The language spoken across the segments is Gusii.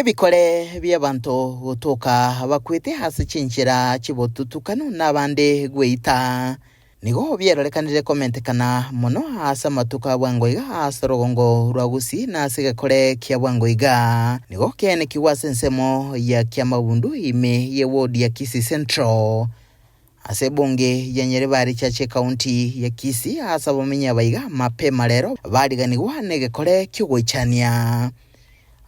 Ebikore bi'abanto gotoka bakwete ase chinchera chi'obotutukanu na abande gweita, nigo biarorekanire komentekana mono ase amatuko a bwango iga ase orogongo rwa Gusii na ase egekore kia bwango iga. Nigo kiaenekigwe ase ensemo ya Kiamabundu ime ye ward ya Kisii Central. Ase ebunge ya Nyaribari Church Ekaunti ya Kisii ase abamenyi abaiga mapema rero bariganigwa negekore ki'ogoichania.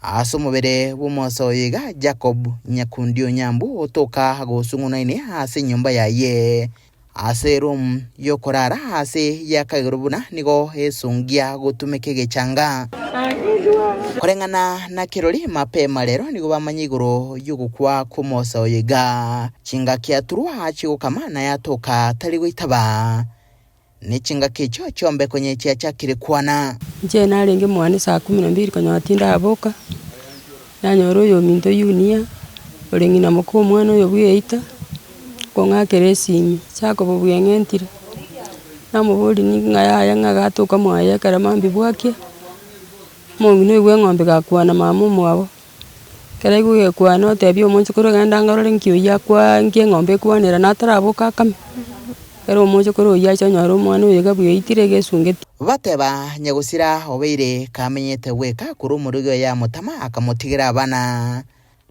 Ase omobere bw'omosa oyo iga Jacob Nyakundi Onyambu otoka gosung'unaine ase enyomba yaye ase eroom y'okorara ase yakaigorwa buna nigo esongia gotumeka egechanga. Koreng'ana na kirori mapema rero nigo bamanya igoro y'ogokwa kw'omosa oyo iga. Chingaki aturwa chigokama na yatoka tari goitaba, ne chingaki echio chiombe konye chiachakire kwana. Inche narenge mwane saa kumi na mbili konyora tindaboka, nanyora oyominto Yunia, ore ng'ina moka omwana oyo bweita, okong'akera esimi, Jacob bweng'entire, namoboria ng'a yaya ng'a gatoka mwaye ekero mambia bwakia, omong'ina oigwa eng'ombe gakwana mama omwabo. Ekero aigwa egekwana otebia omochokoro genda ngarore nki oyio akwaa nki eng'ombe ekwanera nataraboka akame. Ekero omochokoro oyio acha onyore omwana oyo iga bweitire egesungeti. Bateba, Nyagosira obeire kamenyete bweka korwa omorogi oye amotama akamotigera abana.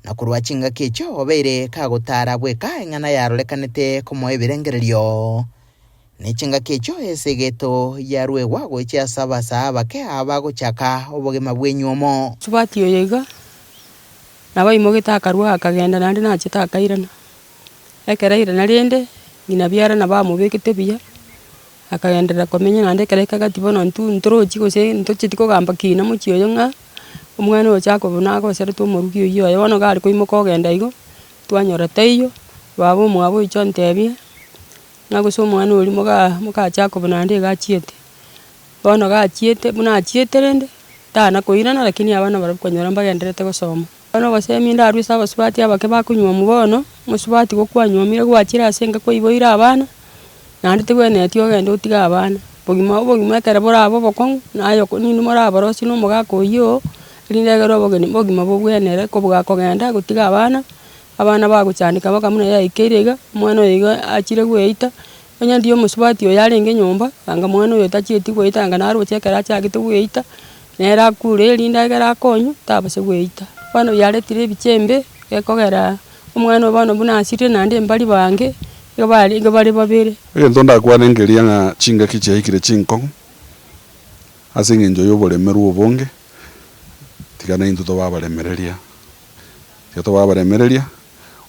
Na korwa chingaki echio obeire kagotara bweka eng'ana yarorekanete komoa ebirengererio. Ne chingaki echio esegeto yaruegwa gochia ase abasaa abake abagochaka obogima bw'enywomo. Mosubati oyo iga nabo aimogete akarua akagenda naende nachete akairana. Ekero airana rende, ng'ina biara nabo amobekete buya, akagenderera komenya naende ekero aika gati bono intwe ntorochi gose ntocheti kogamba kina mochie oyo ng'a, omwana oyo Jacob nagoserete omorugi oyio oye, bono gare koimoka ogenda igo, twanyora taiyo, baba omwabo oicha ontebia. Ng'a gose omwana oria moga moka Jacob naende iga achiete. Bono gachiete buna achiete rende, tana koirana lakini abana barabwo okonyora mbagendererete gosoma. Bono obosemia ndarue ase abasubati abake bakonyuomwa bono, omosubati gokwanyuomire gwachire ase enka kwaiboire abana, naende tebwenereti ogende otige abana. Bogima obogima ekero borabe obokong'u, naye oko ninde moraborosie na omogaka oyio oo, erinde egere obogeni obogima bobwenere kobua kogenda gotiga abana. Abana bagochandeka mpaka buna yaikeire iga, omwana oyo iga achire goeita, onye ndiyo omosubati oyo arenge nyomba, anga mwana oyo tachieti goeta anga naroche ekero achagete goeita, nere akure erinde ekero akonywa, tabasa goeita. Bono yaretire ebicha embe, gekogera omwana oyo bono buna asirire naende mbari bange, igo barenge bare babere. Egento ndakwane nkeria ng'a chingaki chiaikire chinkong'u, ase eng'encho y'oboremerwa obonge, tiga naintwe tobe abaremereria. Tiga tobe abaremereria,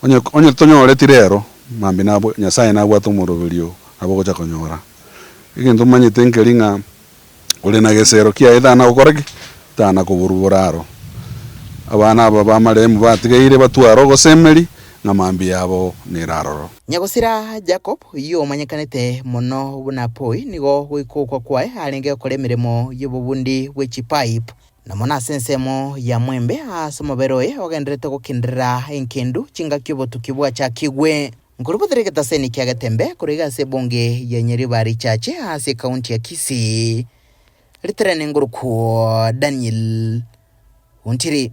onye onye tonyoreti rero, mambia nabwe Nyasaye nabwate omoroberio nabo ogocha konyora. Egento omanyete nkeri ng'a ore na gesero kiaye tana gokora ki? Tana koborwa boraro. Abana aba ba marehemu batigaire batware ogosemeri ng'a mambia yabo nere aroro. Nyagosira Jacob, oyio omanyekanete mono buna Poi, nigo goika okwa kwaye arenge gokora emeremo y'obobundi bwe chipipe. Na mono ase ensemo ya mwembe ase omobere oye ogendererete gokenderera enkendu chingaki obotuki bwachakigwe. Nkorubotere egetaseni kia Getembe korwa iga ase ebunge ya Nyaribari Chache ase ekaunti ya Kisii. Ritere nengurukwo Daniel Ontiri.